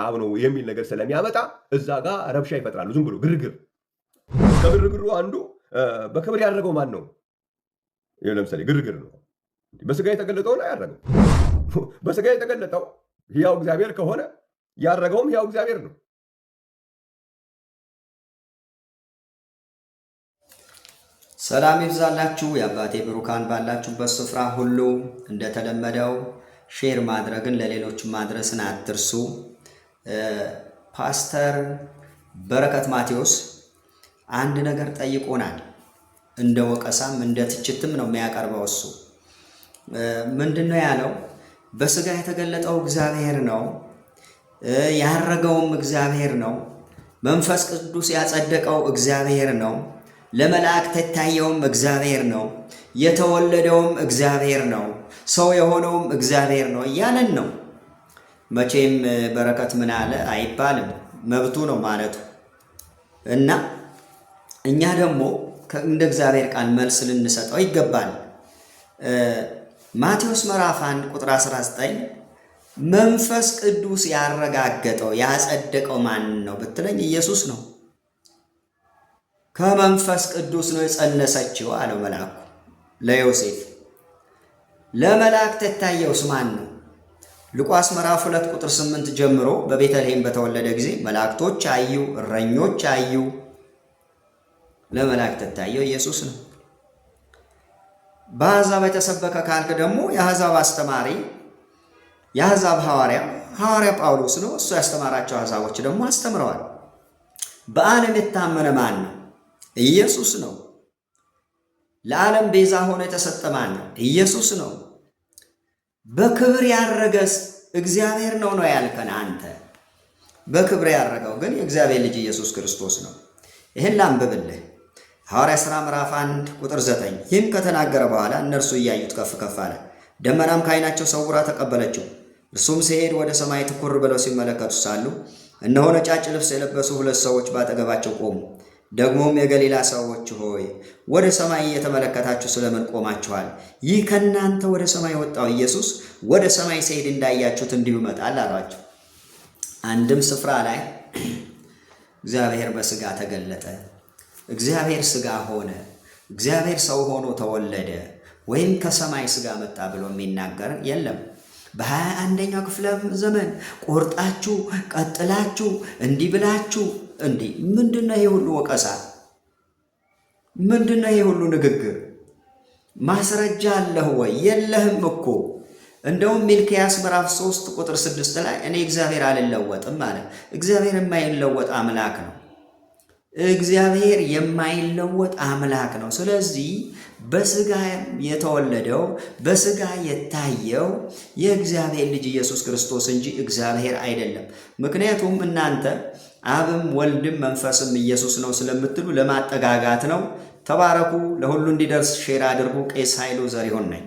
አብ ነው የሚል ነገር ስለሚያመጣ እዛ ጋር ረብሻ ይፈጥራሉ። ዝም ብሎ ግርግር። ከግርግሩ አንዱ በክብር ያደረገው ማን ነው? ለምሳሌ ግርግር ነው። በስጋ የተገለጠውን አያረገው። በስጋ የተገለጠው ሕያው እግዚአብሔር ከሆነ ያረገውም ሕያው እግዚአብሔር ነው። ሰላም ይብዛላችሁ የአባቴ ብሩካን ባላችሁበት ስፍራ ሁሉ። እንደተለመደው share ማድረግን ለሌሎች ማድረስን አትርሱ። ፓስተር በረከት ማቴዎስ አንድ ነገር ጠይቆናል። እንደ ወቀሳም እንደ ትችትም ነው የሚያቀርበው። እሱ ምንድን ነው ያለው? በስጋ የተገለጠው እግዚአብሔር ነው፣ ያረገውም እግዚአብሔር ነው፣ መንፈስ ቅዱስ ያጸደቀው እግዚአብሔር ነው፣ ለመላእክት የታየውም እግዚአብሔር ነው፣ የተወለደውም እግዚአብሔር ነው፣ ሰው የሆነውም እግዚአብሔር ነው እያለን ነው። መቼም በረከት ምን አለ አይባልም፣ መብቱ ነው ማለቱ እና እኛ ደግሞ እንደ እግዚአብሔር ቃል መልስ ልንሰጠው ይገባል። ማቴዎስ ምዕራፍ 1 ቁጥር 19 መንፈስ ቅዱስ ያረጋገጠው ያጸደቀው ማን ነው ብትለኝ ኢየሱስ ነው። ከመንፈስ ቅዱስ ነው የጸነሰችው አለው መልአኩ ለዮሴፍ። ለመላእክት የታየውስ ማን ነው? ሉቃስ ምዕራፍ 2 ቁጥር 8 ጀምሮ በቤተልሔም በተወለደ ጊዜ መላእክቶች አዩ፣ እረኞች አዩ። ለመላእክት የታየው ኢየሱስ ነው። በአሕዛብ የተሰበከ ካልክ ደግሞ የአሕዛብ አስተማሪ የአሕዛብ ሐዋርያ ሐዋርያ ጳውሎስ ነው። እሱ ያስተማራቸው አሕዛቦች ደግሞ አስተምረዋል። በዓለም የታመነ ማን ነው? ኢየሱስ ነው። ለዓለም ቤዛ ሆኖ የተሰጠ ማን ነው? ኢየሱስ ነው። በክብር ያረገስ እግዚአብሔር ነው ነው ያልከን አንተ። በክብር ያረገው ግን የእግዚአብሔር ልጅ ኢየሱስ ክርስቶስ ነው። ይህን ላንብብልህ። ሐዋርያ ሥራ ምዕራፍ 1 ቁጥር 9 ይህም ከተናገረ በኋላ እነርሱ እያዩት ከፍ ከፍ አለ፣ ደመናም ከዓይናቸው ሰውራ ተቀበለችው። እርሱም ሲሄድ ወደ ሰማይ ትኩር ብለው ሲመለከቱ ሳሉ እነሆ ነጫጭ ልብስ የለበሱ ሁለት ሰዎች ባጠገባቸው ቆሙ። ደግሞም የገሊላ ሰዎች ሆይ ወደ ሰማይ እየተመለከታችሁ ስለምን ቆማችኋል? ይህ ከእናንተ ወደ ሰማይ የወጣው ኢየሱስ ወደ ሰማይ ሲሄድ እንዳያችሁት እንዲሁ ይመጣል አሏቸው። አንድም ስፍራ ላይ እግዚአብሔር በሥጋ ተገለጠ፣ እግዚአብሔር ሥጋ ሆነ፣ እግዚአብሔር ሰው ሆኖ ተወለደ ወይም ከሰማይ ሥጋ መጣ ብሎ የሚናገር የለም። በ21ኛው ክፍለ ዘመን ቆርጣችሁ ቀጥላችሁ እንዲህ ብላችሁ እንዲህ ምንድነው ይሄ ሁሉ ወቀሳ? ምንድነው ይሄ ሁሉ ንግግር? ማስረጃ አለህ ወይ? የለህም እኮ። እንደውም ሚልክያስ ምዕራፍ 3 ቁጥር 6 ላይ እኔ እግዚአብሔር አልለወጥም አለ። እግዚአብሔር የማይለወጥ አምላክ ነው። እግዚአብሔር የማይለወጥ አምላክ ነው። ስለዚህ በስጋ የተወለደው በስጋ የታየው የእግዚአብሔር ልጅ ኢየሱስ ክርስቶስ እንጂ እግዚአብሔር አይደለም። ምክንያቱም እናንተ አብም ወልድም መንፈስም ኢየሱስ ነው ስለምትሉ ለማጠጋጋት ነው። ተባረኩ። ለሁሉ እንዲደርስ share አድርጉ። ቄስ ኃይሉ ዘሪሁን ነኝ።